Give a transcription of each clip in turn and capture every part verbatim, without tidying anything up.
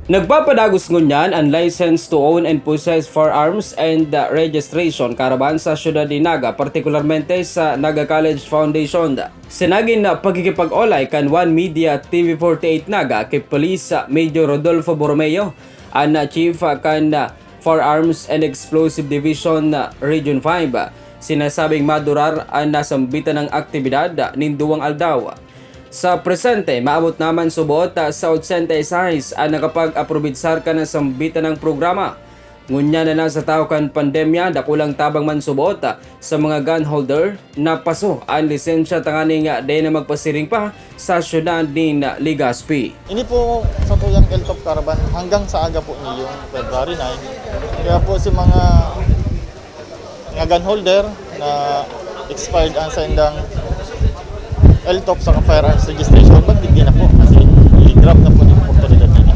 Nagpapadagos ngunyan ang license to own and possess firearms and, uh, registration karaban sa syudad ni Naga, partikularmente sa Naga College Foundation. Sa nagin na pagkikipag-olay kan One Media T V forty-eight Naga ki Police, uh, Major Rodolfo Borromeo, an, uh, chief, uh, kan, uh, Firearms and Explosive Division, uh, Region five, uh, sinasabing madurar an nasambitan ng aktibidad, uh, nin duwang aldaw. Sa presente, maabot naman subot, ah, sa ochenta y seis an nakapag-aprobitsar kan nasambitan na programa. Ngunyan na nasa tahaw kan pandemya, dakulang tabang man subot, ah, sa mga gun holder na paso an lisensya tanganing, ah, dai na magpasiring pa sa syudad nin Legazpi. Ini po sa tuyang L T O P Caravan hanggang sa aga po niyong February nine. Kaya po si mga mga gun holder na expired ang saindang L T O P sa firearms registration, magdigdi na po kasi i-grab na po ng oportunidad nila.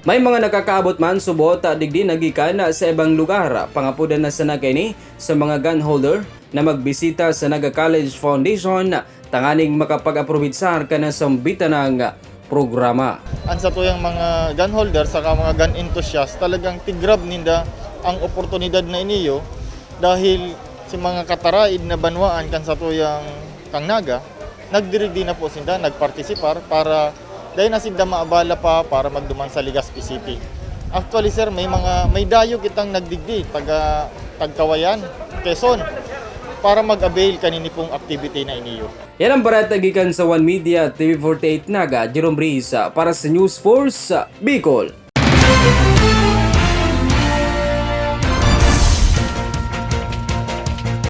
May mga nakakaabot man subot, ah, digdi na gikan sa ibang lugar. Pangapodan na sana kaini sa mga gun holder na magbisita sa Naga College Foundation tanganing makapag-aprobitsar kan nasambitan na programa. Ang satuyang mga gun holder saka mga gun enthusiast, talagang tigrab ninda ang oportunidad na iniyo dahil si mga kataraid na banwaan kan satuyang kang Naga, nagdirigdi na po sinda, nagpartisipar para dai na sinda maabala pa para magduman sa Legazpi City. Actually, sir, may mga, may dayo kitang nagdigdi, taga Tagkawayan, Quezon, para mag-avail kanini pong activity na iniyo. Yan ang bareta gikan sa One Media, T V forty-eight Naga, Jerome Risa, para sa News Force Bicol.